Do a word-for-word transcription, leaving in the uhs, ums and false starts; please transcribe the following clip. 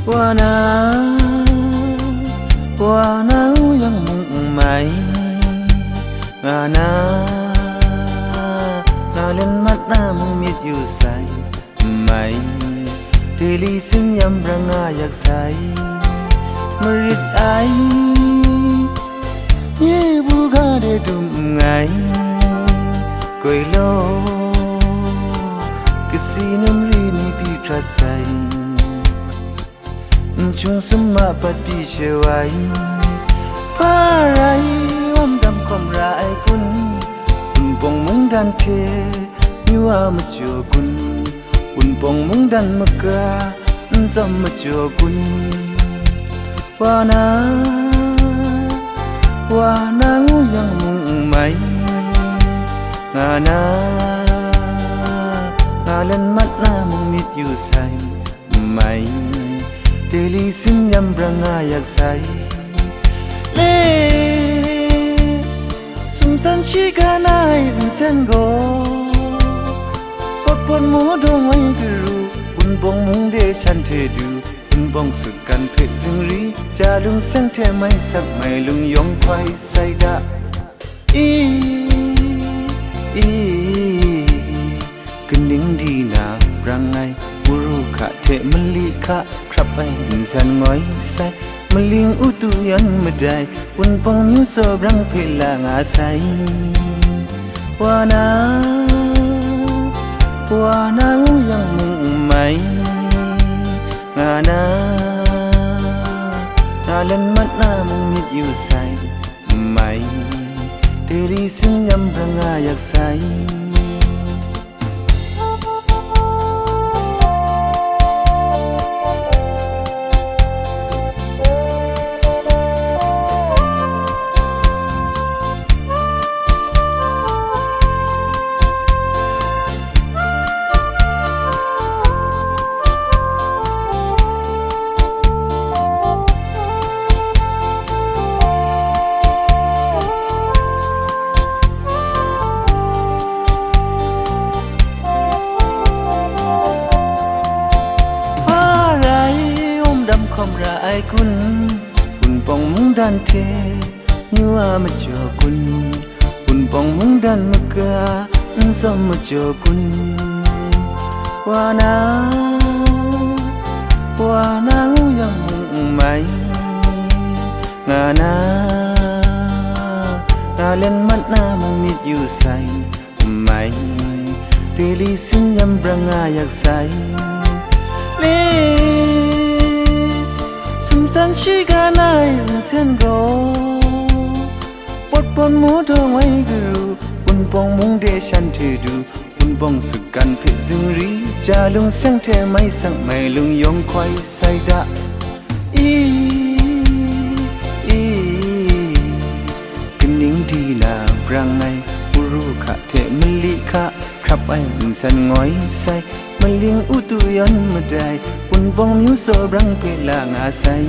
Wa na, wa na ngu yang mung n mai, nga na, nga len mat na mung myit yu sai, n mai, daily sin yam brang nga yak sai, marit ai, nye bu ga de dum nngai, koi law, kasi num ri ni pyi hkrat sai. N chung sum a pat pyi she wai, hpa rai, wam dam hkawm ra ai kun, Wunpawng mungdan hte myu a majaw kun, Wunpawng mungdan maga n tsawm majaw kun, wa na, wa na ngu yang mung n mai, nga na, nga len mat na mung myit yu sai, n mai, daily sin yam brang nga yak sai. Le, sumsan shiga na ai nsen gaw, pawt pawt maw dawng ai garu, Wunpawng mung de shanhte du, Wunpawng sutgan hpe zingri, ja lung seng hte mai sak mai lung yawng hkoi sai da. I, i, kaning di na brang ai, muru hka hte mali hka hkrap ai nsan ngoi sai, maling utu yan madai, Wunpawng myu tsaw brang hpe la nga sai. Wa na, wa na ngu yang mung n mai, nga na, nga len mat na mung myit yu sai, n mai, daily sin yam brang nga yak sai. Hpa rai, wam dam hkawm ra ai kun, Wunpawng mungdan hte myu a majaw kun, Wunpawng mungdan maga n tsawm majaw kun, wa na, wa na ngu yang mung n mai, nga na, nga len mat na mung myit yu sai, n mai, daily sin yam brang nga yak sai. Le, sumsan shiga na ai nsen gaw, pawt pawt maw dawng ai garu, Wunpawng mung de shanhte du, Wunpawng sutgan hpe zingri, ja lung seng hte mai sak mai lung yawng hkoi sai da. I, i, kaning di na brang ai, muru hka hte mali hka hkrap ai nsan ngoi sai, maling utu yan madai, Wunpawng myu tsaw brang hpe la nga sai.